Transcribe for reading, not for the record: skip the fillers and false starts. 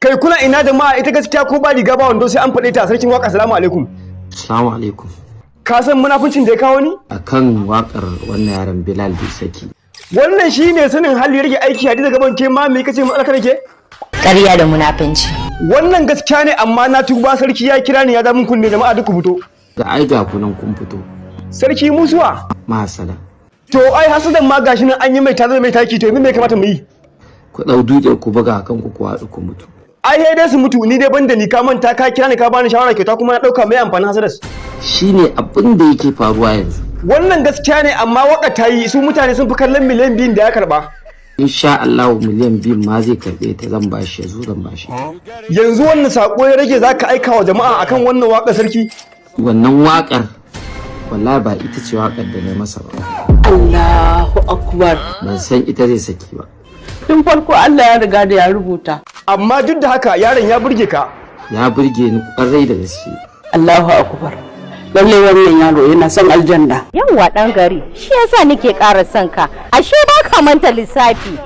Kai, kuna ina jama'a? Ita gaskiya ko ba riga ba wando sai an faɗe ta. Sarkin waka, salamu alaikum. Assalamu alaikum. Ka san munafuncin da ya kawo ni? Akan wakar wannan yaron Bilal da saki. Wannan shine sanin hali rage aiki. Hadiza Gabon, ke ma me kace matsalar ka ke? Ƙarya da munafunci. Wannan gaskiya ne, amma na tuba. Sarki ya kira ni ya da mun kunne. Jama'a duk ku fito. Da ai ga kunan kun fito. Sarki musuwa. Mahasada. To ai hasadan ma gashi nan an yi mai tazo mai taki. To yanzu me kamata mu yi? Ku ɗau dutse ku buga kan ku, ku haɗu ku mutu. Ai sai dai su mutu, ni dai banda ni. Ka manta ka kira ni ka bani shawara kyauta kuma na dauka. Mai amfanin hasadas? Shine abin da yake faruwa yanzu. Wannan gaskiya ne, amma waka ta yi, su mutane sun fi kallon miliyan 2n da ya karba. Insha Allah miliyan 2n ma zai karɓe ta. Zan bashi, yanzu zan bashi. Yanzu wannan sako ya rage zaka aika wa jama'a akan wannan waka, sarki? Wannan wakar wallahi ba ita ce wakar da na masa ba. Allahu akbar. Ban san ita zai saki ba. Tun farko Allah ya riga da ya rubuta. Amma duk da haka yaron ya burge ka? Ya burge ni kwarai da gaske. Allahu akbar. Lalle wannan yaro yana son aljanna. Yawwa ɗan gari, shi yasa nake ƙara son ka. Ashe ba ka manta lissafi.